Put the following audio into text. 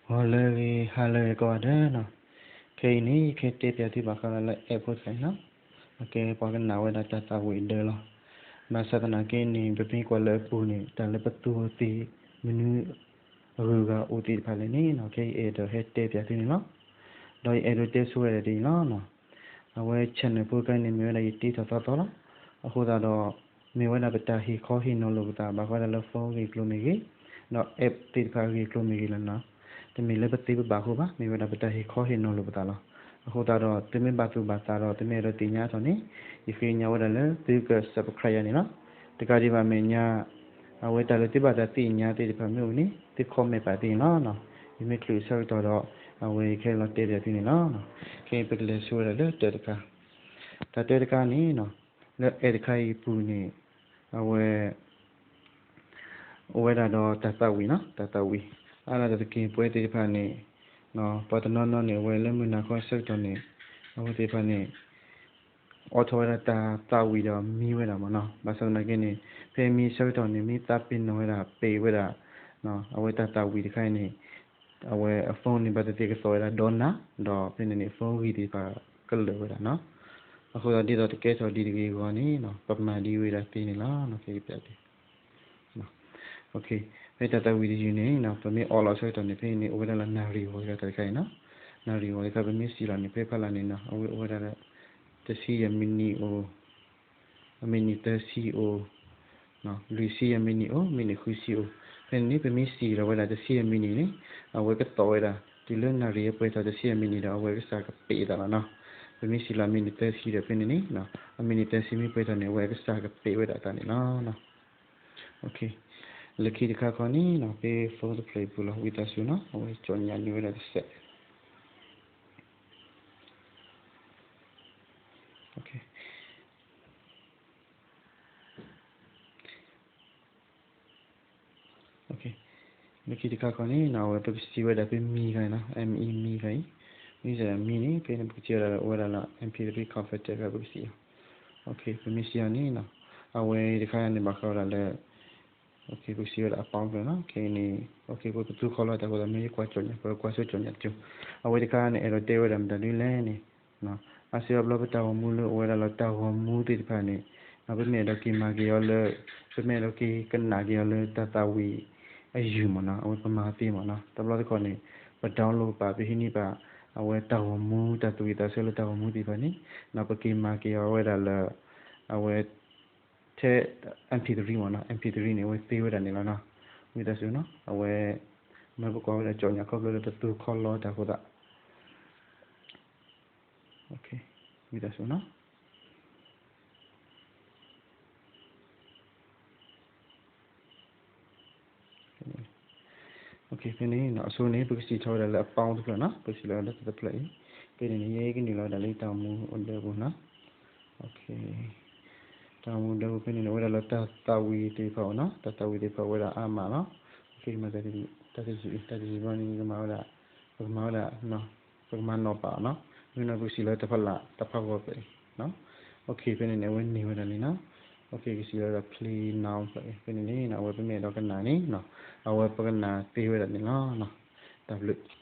ဂီၤလၢအဂ့ၤ ဟါလၢအဂ့ၤကိးဂၤဒဲးနီၤ, ခဲအံၤန့ၣ် ယကတဲပၠးသုဘၣ်ဃးဒီးလၢ app ဖိတခါအံၤနီၤ, အကဲပှၤကနၣ်ဝဲဒၣ်တၢ်သးဝံၣ်အဒၢလီၤ. ဘၣ်ဆၣ်သနာ်က့န့ၣ် ပမ့ၢ်ကွၢ်လၢအပူၤန့ၣ် တၢ်လၢပသူအီၤသ့ မနုၤအဂုၤအဂၤအိၣ်သ့ၣ်တဖၣ်လဲၣ်န့ၣ်နီၤ, ခဲအံၤအဲၣ်ဒိးဟဲတဲပၠးသုန့ၣ်လီၤ. ဒီးယအဲၣ်ဒိးတဲဆိဝဲဒၣ်ဒ်အံၤလီၤနီၤ. အဝဲ channel ဖိတခါအံၤန့ၣ် မ့ၢ်ဝဲဒၣ်ယတ့ထီၣ်သီသီလီၤ. အဃိသတးဒီး မ့ၢ်ဝဲဒၣ်ပတၢ်ဟ့ၣ်ခီဟ့ၣ်နီၤလိာ်ပသး ဘၣ်ဃးဒၣ်လၢ phone ဂ့ၢ်ကျိၤမ့ၢ်ဂ့ၤ, ဒီး app သ့ၣ်တဖၣ်ဂ့ၢ်ကျိၤမ့ၢ်ဂ့ၤလီၤနီၤ. တမ့ၢ်လၢပသ့ပဘၣ်အဃိဘၣ်, မ့ၢ်ဝဲဒၣ်ပတၢ်ဟ့ၣ်ခီဟ့ၣ်နီၤလိာ်ပသးလီၤ. အဃိသတးဒီး သုမ့ၢ်ဘၣ်သူၣ်ဘၣ်သးဒီး သုမ့ၢ်အဲၣ်ဒိးသ့ၣ်ညါထီၣ်န့ၣ် ယဃ့ကညးဝဲဒၣ်လၢသုက subscribe ယၤန့ၣ်လီၤ. တကးဒံးဘၣ်မဲာ်ညါ အဝဲတၢ်လၢသုဘၣ်သးသ့ၣ်ညါသ့ၣ်တဖၣ်မ့ၢ်အိၣ်န့ၣ် သု comment ပာ်သ့န့ၣ်လီၤ. ယမ့ၢ်ချုးဆၢကတီၢ်ဒီး အဝဲယကဟဲလီၤတဲပၠးသုန့ၣ်လီၤ. ခဲအံၤပကလဲၤဆိဝဲဒၣ်လၢတၢတခါ, တၢ်တၢတခါန့ၣ်နီၤ, လၢ app တခါအံၤအပူၤန့ၣ် အဝဲ အိၣ်ဝဲဒၣ်ဒီးတၢ်သးဝံၣ်နီၤ, တၢ်သးဝံၣ် အါဒၣ်တက့ၢ်ပဝဲသ့ၣ်တဖၣ်န့ၣ် ပှၤတနီၤနီၤန့ၣ် အဝဲလၢမုၢ်နၤခီဆၢကတီၢ်န့ၣ် အဝဲသ့ၣ်တဖၣ်န့ၣ် အိးထီၣ်ဝဲဒၣ်တၢ်သးဝံၣ်ဒီးမံဝဲဒၣ်မ့ၢ်နီၤ. ဘၣ်ဆၣ်သနာ်က့န့ၣ် ဖဲမံဆၢကတီၢ်န့ၣ် မ့ၢ်သးပ့ၤနီၣ်ဝဲဒၣ် ပ့ၤဝဲဒၣ် အဝဲတၢ်သးဝံၣ်တခါအံၤန့ၣ် အဝဲအ phone န့ၣ် ဘၣ်သ့ၣ်သ့ၣ်ကသီၣ်ဝဲဒၣ်ဒီနၤ, ဒီးဖဲန့ၣ်န့ၣ် phone ဂံၢ်သ့ၣ်တဖၣ်ကလၢာ်ဝဲဒၣ်နီၤ. အဃိသတးဒ်သိးတကဲထီၣ်ဒ်တဂ့ၤအဂီၢ်န့ၣ် ပမၤဒ်ဝဲဒၣ်သ့န့ၣ်လီၤ. ဖဲယပၠးဒ် ဖဲတၢ်သးဝံၣ်တယုၢ်န့ၣ် ပမ့ၢ်အိးလီၤဆၢကတီၢ်န့ၣ် ဖဲန့ၣ်အိၣ်ဝဲဒၣ်လၢနၣ်ရံၣ်ဂီၤတခါတခါအံၤနီၤ. နၣ်ရံၣ်ဂီၤတခါ ပမ့ၢ်စံၣ်လီၤန့ၣ် ဖဲဖးလၢ်န့ၣ်နီၤ အဝဲအိၣ်ဝဲဒၣ်လၢ တဆံယဲၢ်မံးနံးအိၣ် အမံးနံးသၢဆံအိၣ်, လွံၢ်ဆံယဲၢ်မံးနံးအိၣ်, မံးနံးဃုဆံအိၣ်. ဖဲန့ၣ်န့ၣ် ပမ့ၢ်စံၣ်လီၤဝဲဒၣ်တဆံယဲၢ်မံးနံးန့ၣ် အဝဲကသီၣ်ဝဲဒၣ် တုၤလၢနၣ်ရံၣ်အပှဲၤထီၣ်တဆံယဲၢ်မံးနံးဒီး အဝဲကစၢ်ကပ့းအသးလီၤနီၤ. ပမ့ၢ်စံၣ်လီၤမံးနံးသၢဆံဒီး ဖဲန့ၣ်န့ၣ် အမံးနံးသၢဆံမ့ၢ်ပှဲၤထီၣ်န့ၣ် အဝဲကစၢ်ကပ့းဝဲဒၣ်အသးန့ၣ်လီၤ. လၢခံတခါခီန့ၣ်နီၤ ဖဲ phone တဖျၢၣ်အံၤပူၤလီၤ ဝံသးစူၤနီၤ အဝဲကၠီၣ်ညၣ်န့ၢ်ဝဲဒၣ်တစဲး လၢခံတခါခီန့ၣ်နီၤ အဝဲပကစံးဝဲဒၣ်ဖဲမံၤတခါအံၤနီၤ မံၤ မံၤတခါအံၤ, မံၤစဲးမံၤန့ၣ် ဖဲန့ၣ်ပကစံးဝဲဒၣ်လၢအိၣ်ဝဲဒၣ်လၢ MP three converter တခါ ပကစံးအီၤ. ပမ့ၢ်စံးအီၤန့ၣ်နီၤ အဝဲတခါန့ၣ်ဘၣ်ဃးဝဲဒၣ်လၢ ပကစံးဝဲဒၣ်အပီတဖျၢၣ်နီၤ ခဲအံၤန့ၣ် ပကသူခီလီၤတၢ်အဃိသတး မ့ၢ်ယကွၢ်ကၠီၣ်ညၣ် ပကွၢ်ဆိကၠီၣ်ညၣ်တကၠိၢ်. အဝဲတခါန့ၣ် အဲၣ်ဒိးတဲဝဲဒၣ်မတၤဒ်လဲၣ်န့ၣ် အါစုအါဘျီပတၢ်ဂီၤမူလၢအိၣ်ဝဲဒၣ်လၢတၢ်ဂီၤမူသ့ၣ်တဖၣ်န့ၣ် ပမ့ၢ်အဲၣ်ဒိးက့ၤမၤက့ၤအီၤလၢ ပမ့ၢ်အဲၣ်ဒိးက့ၤကနၣ်က့ၤအီၤလၢတၢ်သးဝံၣ်အယုၢ်မ့ၢ်နီၤ အဝဲပမၤသ့မ့ၢ်နီၤ တဘျီတခီၣ်န့ၣ် ပ download ပာ် ပဟံးန့ၢ်ပာ် အဝဲတၢ်ဂီၤမူ တၢ်သူၣ်ဝံၣ်သးဆၢလၢတၢ်ဂီၤမူသ့ၣ်တဖၣ်န့ၣ် ပက့ၤမၤက့ၤအီၤဝဲဒၣ်လၢ အဝဲ ထဲ MP three မ့ၢ်နီၤ MP three န့ၣ် အဝဲသ့ဝဲဒၣ်န့ၣ်လီၤနီၤ. ဝံသးစူၤနီၤ အဝဲ မ့ၢ်ပကွၢ်ဝဲဒၣ်ကၠီၣ်ညၣ်ခီဖျိလၢပသူခီလီၤတၢ်အဃိသတး ဝံသးစူၤနီၤ ဖဲန့ၣ် အဆိန့ၣ် ပကစံးထီၣ်ဝဲဒၣ်လၢအပီတဖျၢၣ်နီၤ ပကစံးလီၤဝဲဒၣ်တဖျၢၣ်အံၤ ဖဲန့ၣ်န့ၣ် ယကနုာ်လီၤဝဲဒၣ်လၢတၢ်ဂီၤမူအိၣ်ဒၢပူၤနီၤ တၢ်ဂီၤမူဒၢပူၤဖဲန့ၣ်န့ၣ် အိၣ်ဝဲဒၣ်လၢတၢ်သးဝံၣ်သ့ၣ်တဖၣ်အိၣ်နီၤ တၢ်သးဝံၣ်သ့ၣ်တဖၣ်အိၣ်ဝဲဒၣ်အါမးလီၤ. တၢ်တယုၢ်အံၤ တၢ်တယုၢ်ဘျီန့ၣ် ပကမၤဝဲဒၣ် ပကမၤဝဲဒၣ် ပကမၤနီၣ်ပာ်အီၤနီၤ မ့ၢ်နီၤ ပကစံးလီၤတၢ်ဖးလၢ်တၢ်ဖးဂီၤဖဲအံၤ ဖဲန့ၣ်န့ၣ် အဝဲန့ၢ်ဝဲဒၣ်လံနီၤ ကစံးလီၤဝဲဒၣ် play now ဖဲအံၤ ဖဲန့ၣ်န့ၣ် အဝဲပမ့ၢ်အဲၣ်ဒိးကနၣ်န့ၣ် အဝဲပကနၣ်သ့ဝဲဒၣ်န့ၣ်လီၤ. တၢ်ဘျုး